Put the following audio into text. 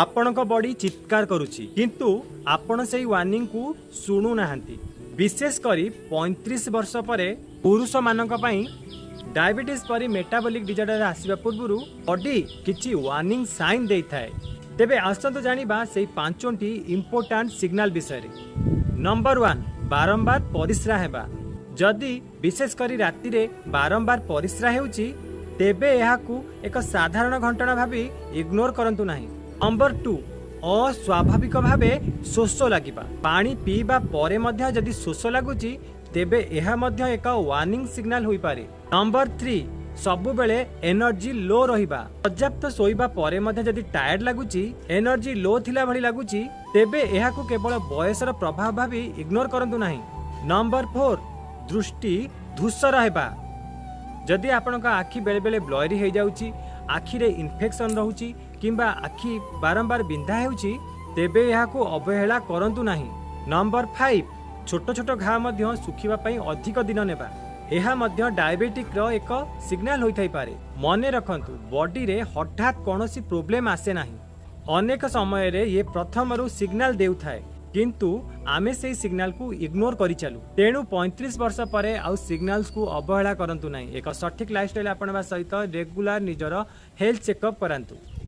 ଆପଣଙ୍କ ବଡି ଚିତ୍କାର କରୁଛି, କିନ୍ତୁ ଆପଣ ସେଇ ୱାର୍ଣ୍ଣିଂକୁ ଶୁଣୁନାହାନ୍ତି। ବିଶେଷ କରି 35 ବର୍ଷ ପରେ ପୁରୁଷମାନଙ୍କ ପାଇଁ ଡାଇବେଟିସ୍ ପରି ମେଟାବଲିକ୍ ଡିଜର୍ଡର ଆସିବା ପୂର୍ବରୁ ବଡି କିଛି ୱାର୍ଣ୍ଣିଂ ସାଇନ୍ ଦେଇଥାଏ। ତେବେ ଆସନ୍ତୁ ଜାଣିବା ସେଇ ପାଞ୍ଚଟି ଇମ୍ପୋର୍ଟାଣ୍ଟ ସିଗ୍ନାଲ ବିଷୟରେ। ନମ୍ବର 1, ବାରମ୍ବାର ପରିସ୍ରା ହେବା। ଯଦି ବିଶେଷ କରି ରାତିରେ ବାରମ୍ବାର ପରିସ୍ରା ହେଉଛି, ତେବେ ଏହାକୁ ଏକ ସାଧାରଣ ଘଟଣା ଭାବି ଇଗ୍ନୋର କରନ୍ତୁ ନାହିଁ। ନମ୍ବର 2, ଅସ୍ୱାଭାବିକ ଭାବେ ଶୋଷ ଲାଗିବା। ପାଣି ପିଇବା ପରେ ମଧ୍ୟ ଯଦି ଶୋଷ ଲାଗୁଛି, ତେବେ ଏହା ମଧ୍ୟ ଏକ ୱାର୍ଣ୍ଣିଂ ସିଗ୍ନାଲ ହୋଇପାରେ। ନମ୍ବର 3, ସବୁବେଳେ ଏନର୍ଜି ଲୋ ରହିବା। ପର୍ଯ୍ୟାପ୍ତ ଶୋଇବା ପରେ ମଧ୍ୟ ଯଦି ଟାୟାର୍ଡ ଲାଗୁଛି, ଏନର୍ଜି ଲୋ ଥିଲା ଭଳି ଲାଗୁଛି, ତେବେ ଏହାକୁ କେବଳ ବୟସର ପ୍ରଭାବ ଭାବି ଇଗ୍ନୋର କରନ୍ତୁ ନାହିଁ। ନମ୍ବର 4, ଦୃଷ୍ଟି ଧୂସର ହେବା। ଯଦି ଆପଣଙ୍କ ଆଖି ବେଳେବେଳେ ବ୍ଲରି ହେଇଯାଉଛି, ଆଖିରେ ଇନଫେକ୍ସନ୍ ରହୁଛି କିମ୍ବା ଆଖି ବାରମ୍ବାର ବିନ୍ଧା ହେଉଛି, ତେବେ ଏହାକୁ ଅବହେଳା କରନ୍ତୁ ନାହିଁ। ନମ୍ବର 5, ଛୋଟ ଛୋଟ ଘା ମଧ୍ୟ ଶୁଖିବା ପାଇଁ ଅଧିକ ଦିନ ନେବା। ଏହା ମଧ୍ୟ ଡାଇବେଟିକ୍ର ଏକ ସିଗ୍ନାଲ ହୋଇଥାଇପାରେ। ମନେ ରଖନ୍ତୁ, ବଡିରେ ହଠାତ୍ କୌଣସି ପ୍ରୋବ୍ଲେମ୍ ଆସେ ନାହିଁ। ଅନେକ ସମୟରେ ଇଏ ପ୍ରଥମରୁ ସିଗ୍ନାଲ ଦେଉଥାଏ, କିନ୍ତୁ ଆମେ ସେଇ ସିଗ୍ନାଲକୁ ଇଗ୍ନୋର କରିଚାଲୁ। ତେଣୁ 35 ବର୍ଷ ପରେ ଆଉ ସିଗ୍ନାଲ୍ସକୁ ଅବହେଳା କରନ୍ତୁ ନାହିଁ। ଏକ ସଠିକ୍ ଲାଇଫଷ୍ଟାଇଲ୍ ଆପଣବା ସହିତ ରେଗୁଲାର ନିଜର ହେଲ୍ଥ ଚେକଅପ୍ କରାନ୍ତୁ।